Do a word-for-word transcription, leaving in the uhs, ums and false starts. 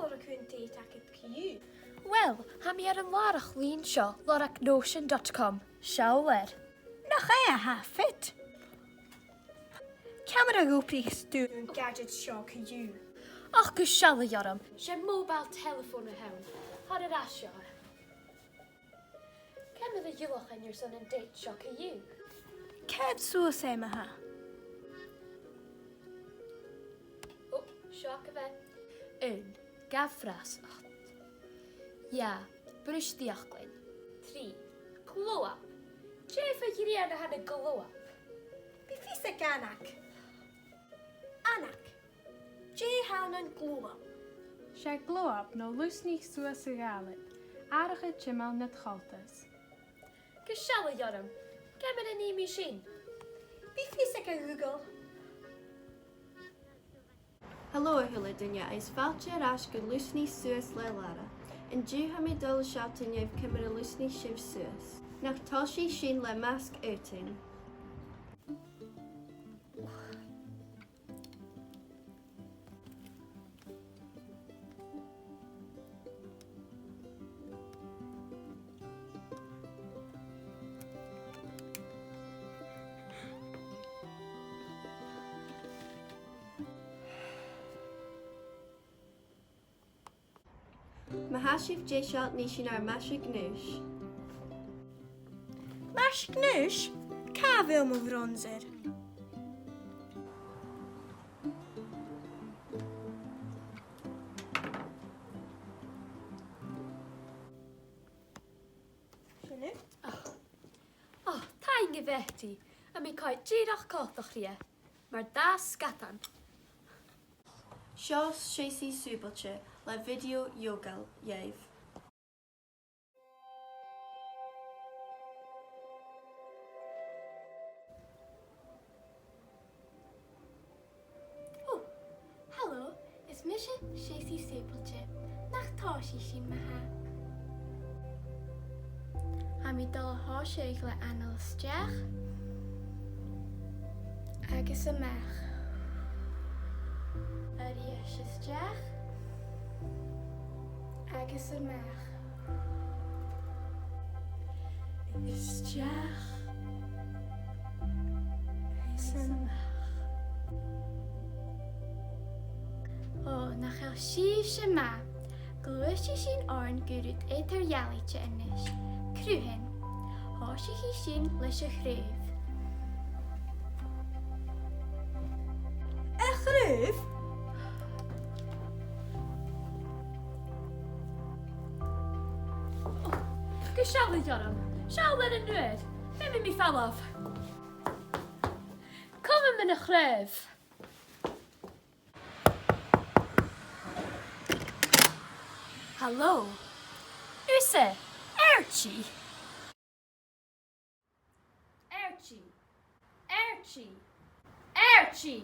An cuala tu an t-èideadh agad co-dhiù? Uill, tha mi air an làrach-lìn seo, lorg notion dot com. Seall air. Nach e a tha fit? Ciamar a dh'obraich tu an gadget seo co-dhiù? Ach gu sealladh orm. 'S e mobile telephone a th' ann. Thoir air ais e. Ciamar a dh'fhuiling thu airson an date seo co-dhiù? Coimhead suas e, ma-thà. Ò, seo agaibh e. Aon, gabh fras. Dhà, bruis d' fhiaclan. Trì, glow up. Dè fon ghrèin a th' ann an glow up? Bidh fios aig Anna. Anna, dè th' ann an glow up? 'S e glow up no lusnaich suas a' ghalair, atharrachadh timcheall nad choltas. Gu sealladh orm. Ciamar a nì mi sin? Bidh fios aig a' Ghoogle. Hello a h-uile duine, agus fàilte air ais gu Lusnaich Suas le Lara. An-diugh tha mi a' dol a shealltainn dhuibh ciamar a lusnaich sibh suas. Nach tòisich sinn le masc aodainn. Ma tha sibh deiseil, nì sinn ar maise-gnùis. Maise-gnùis? Càit a bheil mo bhrònsair? Sin e. Ò, taing a Bheatty, tha mi a' coimhead dìreach coltach rithe, mar dà sgadan. Seo Seasaidh Sùbailte le video yoga dhuibh. Ò, halò, is mise Seasaidh Sùbailte. Nach tòisich sinn ma-thà? Tha mi a' dol a thòiseachadh le anail a-steach agus a-mach. A-rithist a-steach agus a-mach. A-steach is a-mach. Ò, nach eil sibhse math? Gluaisidh sinn oirnn gu rud eadar-dhealaichte a-nis. Cruthan. Thòisichidh sinn leis a' chraobh. A' chraobh? Gu sealladh orm. Seall air an uair. Feumaidh mi falbh. Cumaibh mun a' chraobh. Halò. Thusa, Archie. Archie. Archie. Archie.